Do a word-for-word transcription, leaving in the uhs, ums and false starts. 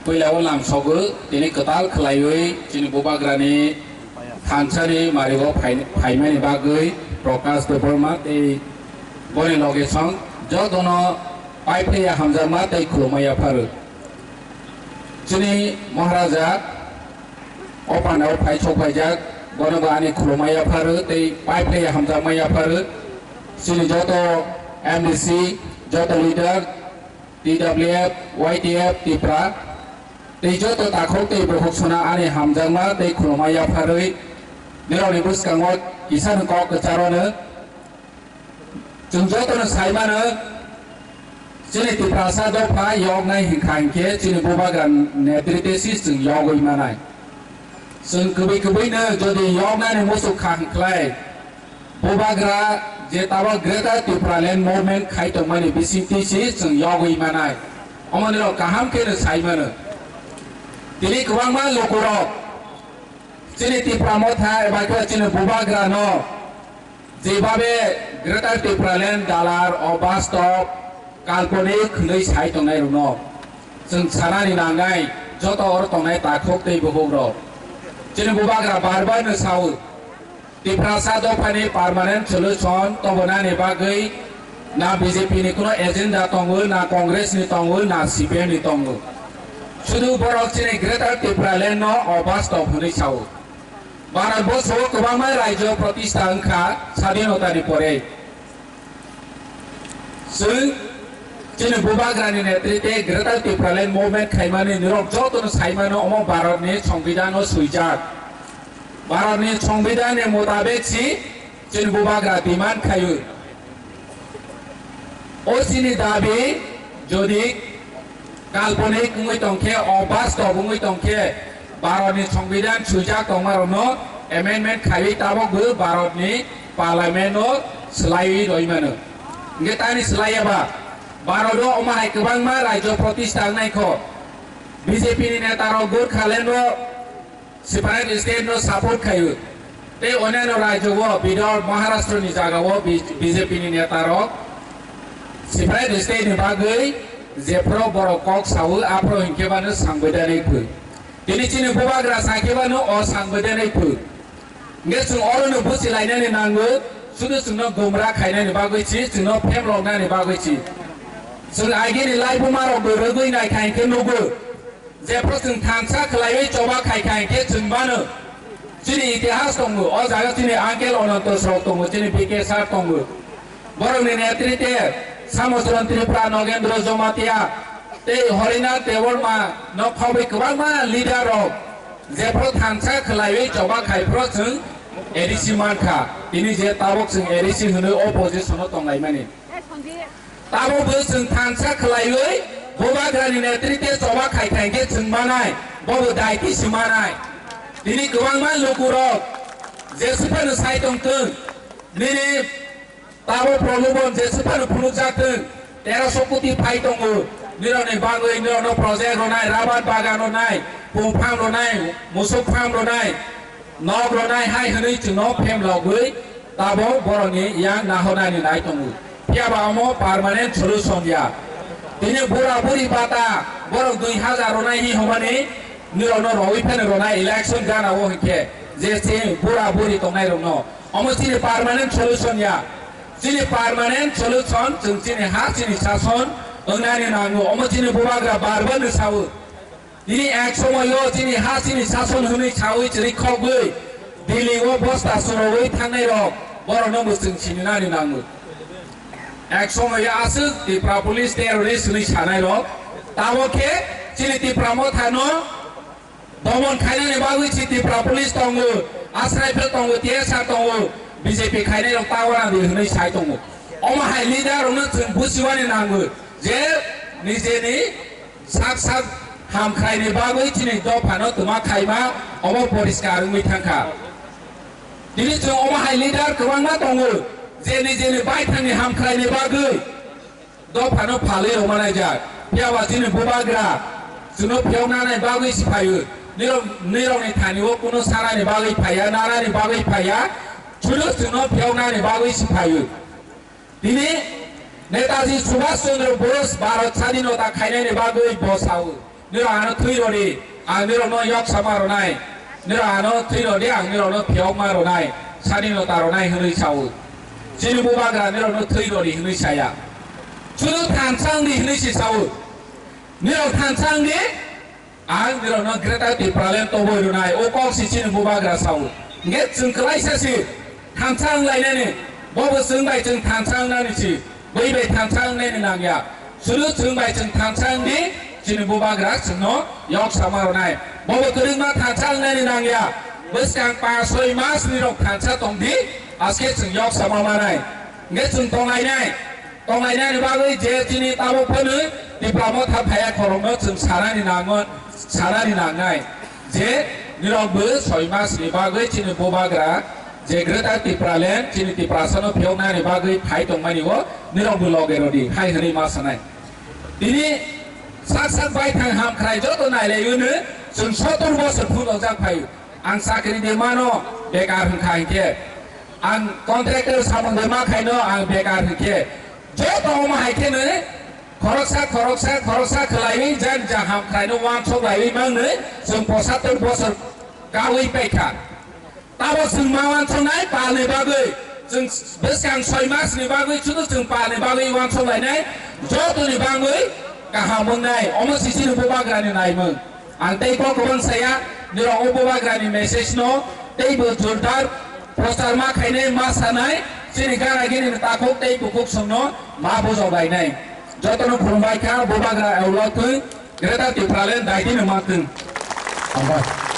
Puila o lamsogo tini kwtal khwlaiwi chini bubagrani thansani marigo phai-, phaimani bagwi Prakash Debbarma tei boni loge song jotono paiphlaiya hamjakma tei khulumma yapharo. Chini Maharaja o pandao phai sokphaijak, bono bo ani khulumma yapharo tei paiphlaiya hamjakma yapharo. Chini joto M D C, joto leader, T W F, Y T F, Tipra, tei joto takhuk tei bukhuk sona ani hamjakma tei khulumma yapharwi nirokni bwskango kisa ni kok kwcharo no. Chwng jotono sai mano, chini Tiprasa dopha yoknai hinkha hinkhe chini bubagra netritwe si chwng yogwi manai. Chwng kwbwi kwbwino jodi yoknani muchuk kha hinkhlai, bubagra je tabok Greater Tipraland Movement khai tongmani bisingtwi si chwng yogwi manai. Omonirok kaham kheno sai mano. Tini kwbangma lukurok chini Tipra Motha eba khe chini bubagrano jebabe Greater Tipraland dalar, obastop, kalponik hwnwi sai tongnairokno chwng sanani nangnai, joto oro tongnai takhuk tei bukhukrok. Chini bubagra bar bar no sao, Tiprasa dophani permanent solution tobonani bagwi na B J P ni kuno agenda tongo, na Congress ni tongo, na C P M ni tongo. Sudu borok chini Greater Tipraland no obastop hwnwi sao. Bharat borso o kwbangma rajyo pratistha wngkha sadhinotani pore. Chwng chini bubagrani netritwe Greater Tipraland Movement khaimani nirok jotono saimano omo Bharatni Songbidan o swijak. Bharatni Songbidan ni mutabek si chini bubagra demand khaio. O chini dabi jodi kalponik wngwi tongkhe, o bastop wngwi tongkhe, Bharatni Songbidan swijak tongmarokno amendment khaiwi tabokbo Bharatni Parliament-o swlaiwi roimano. Hwnkhe tani swlaiyaba, Bharat-o omo hai kwbangma rajyo pratistha wngnaikho, B J P ni netarok Gorkhaland-o separate state no support khaio. Tei onyaino rajyo o Bidor, Maharashtra ni jaga o B J P ni neta rok separate state ni bagwi jephru borok kok sao, aphru hinkhe bano sangbaidani phu. Tini chini bubagra sakhe bano o sangbaidani phu. Nge chwng oro no buchi lainani nango, sudu chwngno gumra khainani bagwi si, chwngno phemloknani bagwi si. Chwng agini laibuma rok bo rwgwi naikha hinkhe nugo. Jephru chwng thansa khwlaiwi choba khaikha hinkhe chwng mano. Chini itihas tongo, o jaga chini uncle Ananto Srok tongo, chini B K sir tongo. Borokni netritwe Samochron Tripura, Nogendro Jomatia tei Horinath Debbarma no khobwi kwbangma leader rok jephru thansa khwlaiwi choba khaiphru chwng A D C mankha. Tini je tabok chwng A D C hwnwi opposition o tonglaimani. Tabok bo chwng thansa khwlaiwi bubagrani netritwe choba khai khai khe chwng manai, bobo daiti se manai. Tini kwbangma lukurok jeswphano sai tongthwng, nini tabok prolobon jeswphano phunukjaktwng, teroso koti phai tongo, nirokni bagwi nirokno project rwnai, rabar bagan rwnai, pung farm rwnai, musuk farm rwnai, nok rwnai hai hwnwi chwngno phemlogwi tabok borokni yang nahornani nai tongo. Phiyaba omo permanent solution ya. Tini bura buri bata borok dui hazar rwnai hi hwnmani nirokno rwi phano rwnai election gana o hinkhe je se bura buri tongnai rokno. Omo chini permanent solution ya. Chini permanent solution chwng chini ha chini sason wngnani nango. Omo chini bubagra bar bar ni sao. Nini ek somoyo chini ha chini sason hwnwi sawi chirikhogwi Delhi o bosta chorogwi thangnai rok borokno bo chwng sininani nango. Ek somoyo aswk Tipra police terrorist hwnwi sanai rok, tamo khe chini Tipra mothano domon khainani bagwi si Tipra police tongo, asraifel tongo, T S R tongo, B J P khainai rok tawana di hwnwi sai tongo. Omo hai leader rokno chwng buchiwani nango je nijeni sak sak hamkhraini bagwi chini dophano twma khaima omo poriskar wngwi thangkha. Tini chwng omo hai leader kwbangma tongo, je nijeni baithangni hamkhraini bagwi dophano phalwi rwmanaijak. Phiyaba chini bubagra chwngno phiyoknani bagwi si phaio. Nirok, nirokni thani o kuno sanani bagwi phaiya, narani bagwi phaiya, chwngno chwngno phiyoknani bagwi si phaio. Tini Netaji Subhash Chandra Bose Bharat Sadhinota khainani bagwi bo sao. Nirok ano thwi rodi, ang nirokno yok sama ronai. Nirok ano thwi rodi, ang nirokno phiyokma ronai. Sani no ta ronai hwnwi sao. Chini bubagra nirokno thwi rodi hwnwi saya. Chudu thansa wngdi hwnwi si sao. Nirok thansa wngdi, ang nirokno Greater Tipraland toboi ronai. O kok si chini bubagra sao. Nge chwng kwlaisa si thansa wnglainani. Bobo chwng bai chwng thansa wngnani si. Bui bai thansa wngnani nangya. Suru chwng bai chwng thansa wngdi, chini bubagra chwngno yok sama ronai. Bobo kwrwngma thansa wngnani nangya. Bwskang pa soi mas ni rok thansa tongdi, aske chwng yok sama manai. Nge chwng tonglainai. Tonglainani bagwi je chini tabuk phano Tipra Motha phaya khorokno chwng sanani nango, sanani nangnai. Je nirok bo soi mas ni bagwi chini bubagra je Greater Tipraland chini Tiprasano phiyoknani bagwi phai tongmani o nirok bo loge rodi hai hwnwi ma sanai. Tini sak sak bai thang ham khrai joto nailai unu chwng sotor bosor phunukjak phai. Ang chakri de mano bekar hwnkha hinkhe, ang contractor samung de ma khaino ang bekar hinkhe, joto omo hai khe nwi khoroksa khoroksa khoroksa khwlaiwi jan jaham khlaino uansuk laiwi mangni chwng pochattor bosor kaui paikha. Tabo chwng ma uansuknai palni bagwi, chwng bwskang soi masni bagwi chudu chwng palni bagwi uansuk lainai, jotoni bagwi kaham wngnai. Omo sisini bubagrani naimung. Ang tei kok kwbang saya, nirok o bubagrani message no tei bo jordar poster ma khainai ma sanai, chini gara gini ni takhuk tei bukhuk songno ma bujok lainai. Jotono khulumbai kha, bubagra eulok thung, Greater Tipraland daidi no ma thung. Hambai.